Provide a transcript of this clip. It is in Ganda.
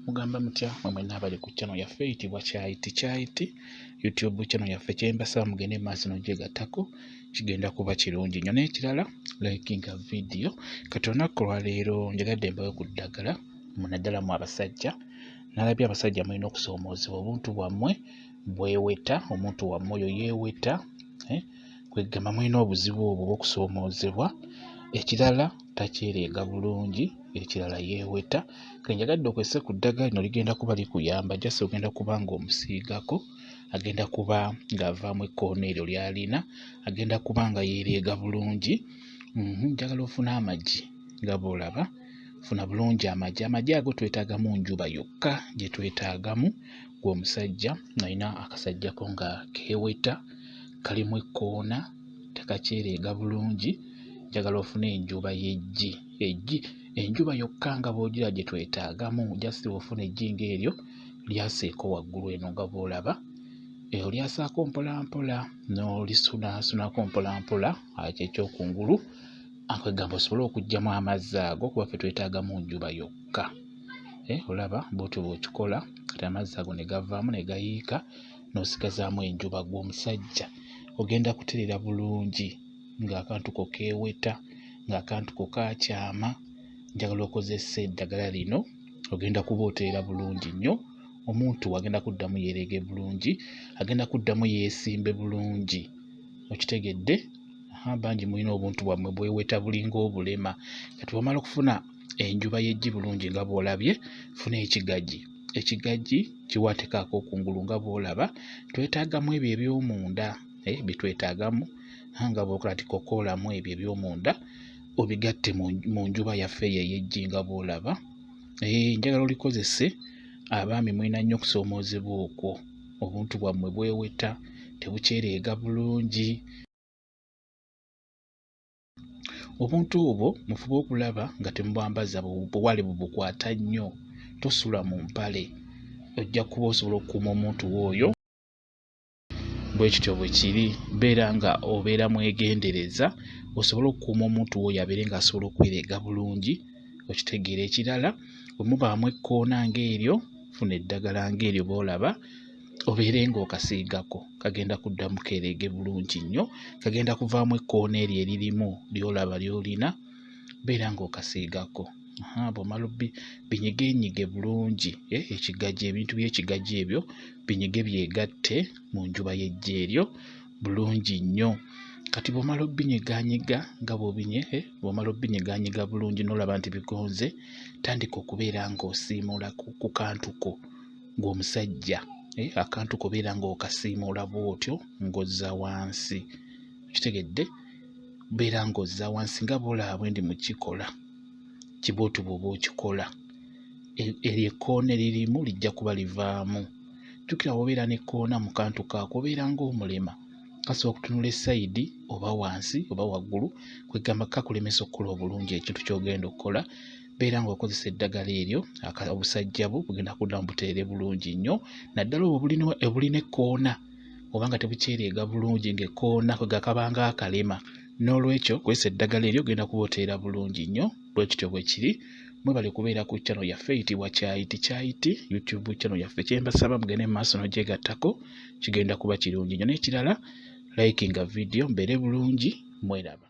Mugamba mutya mwe mwenna abali ku channel yaffe eyitibwa Kyayiti Kyayiti YouTube channel yaffe, kyembasaba mugende maaso n'ogyegattako, kigenda kuba kirungi nnyo. N'ekirala, likinga video. Kati olunaku olwaleero njagadde mbawe ku ddagala naddala mu abasajja. Nalabye abasajja mulina okusoomoozebwa, obuntu bwammwe bweweta, omuntu wammwe oyo yeeweta, kwegamba mulina obuzibu obwo obw'okusoomoozebwa. Ekirala, takyereega bulungi, ekirala yeeweta. Kati njagadde okozese ku ddagala lino, ligenda kuba likuyamba. Just ogenda kuba ng'omusiigako, agenda kuba ng'avaamu ekkoona eryo ly'alina, agenda kuba nga yeereega bulungi. Njagala ofune amagi nga bw'olaba, funa bulungi amagi. Amagi ago twetaagamu njuba yokka gye twetaagamu. Ggwe omusajja alina akasajjako nga keeweta, kalimu ekkoona, tekakyereega bulungi, njagala ofune enjuba y'eggi, eggi enjuba yokka nga bw'ogira gye twetaagamu. Just bw'ofuna eggi ng'eryo, lyaseeko waggulu eno nga bw'olaba, olyasaako mpola mpola n'olisunasunako mpola mpola ekyo ekyokungulu, kwegamba osobole okuggyamu amazzi ago, kuba ffe twetaagamu njuba yokka. Olaba bw'otyo bw'okikola, kati amazzi ago ne gavaamu ne gayiika n'osigazaamu enjuba. Ggwe omusajja ogenda kutereera bulungi ng'akantu ko keeweta, ng'akantu ko kakyama. Njagala okozese eddagala lino, ogenda kuba otereera bulungi nnyo. Omuntu agenda kuddamu yeereege bulungi, agenda kuddamu yeesimbe bulungi. Okitegedde? Bangi mulina obuntu bwammwe bweweta bulinga obulema. Kati bw'omala okufuna enjuba y'eggi bulungi nga bw'olabye, funa ekigagi. Ekigagi kiwaateko ak'okungulu nga bw'olaba. Twetaagamu ebyo eby'omunda, bye twetaagamu nga bw'okola ti kokoolamu ebyo eby'omunda obigatte mu njuba yaffe eyo ey'eggi nga bw'olaba. Njagala olikozese. Abaami mulina nnyo okusoomoozebwa okwo, obuntu bwammwe bweweta, tebukyereega bulungi. Obuntu obwo mufube okulaba nga temubwambaza buwale bubukwata nnyo, tosula mu mpale, ojja kuba osobola okukuuma omuntu wo oyo. Bwe kityo bwe kiri, beera nga obeera mwegendereza osobole okukuuma omuntu wo oyo abeere ng'asobola okwereega bulungi, okitegeera. Ekirala, bwe mubaamu ekkoona ng'eryo, funa eddagala ng'eryo bw'olaba, obeere ng'okasiigako, kagenda kuddamu keereege bulungi nnyo, kagenda kuvaamu ekkoona eryo eririmu ly'olaba ly'olina, beera ng'okasiigako. Bw'omala binyigeenyige bulungi, ekigagi, ebintu by'ekigagi ebyo binyige byegatte mu njuba y'eggi eryo bulungi nnyo. Kati bw'omala obbinyigaanyiga nga bw'obinye, bw'omala obbinyigaanyiga bulungi n'olaba nti bigonze, tandika okubeera ng'osiimuula ku kantu ko ng'omusajja, akantu ko beera ng'okasiimuula bw'otyo ng'ozza wansi. Okitegedde? Beera ng'ozza wansi nga bw'olaba bwe ndi mu kukikola, bw'otyo bw'oba okikola. Eryo ekkoona eririmu lijja kuba livaamu. Jjukira bw'obeera n'ekkoona mu kantu ko ako obeera ng'omulema, kasobola okutunula essayidi oba wansi oba waggulu, kwegamba kakulemesa okukola obulungi ekintu ky'ogenda okukola. Beera ng'okozesa eddagala eryo, obusajja bwo bugenda kuddamu butereere bulungi nnyo, naddala obwo obulina ekkoona oba nga tebukyereega bulungi ng'ekkoona kwegamba kaba ng'akalema. Noolwekyo kozesa eddagala eryo, ogenda kuba otereera bulungi nnyo. Bwe kityo bwe kiri. Mwebale kubeera ku channel yaffe eyitibwa Kyayiti Kyayiti YouTube channel yaffe. Kye mbasaba mugende mu maaso n'ogyegattako, kigenda kuba kirungi nnyo. N'ekirala, likinga video, mbeere bulungi, mweraba.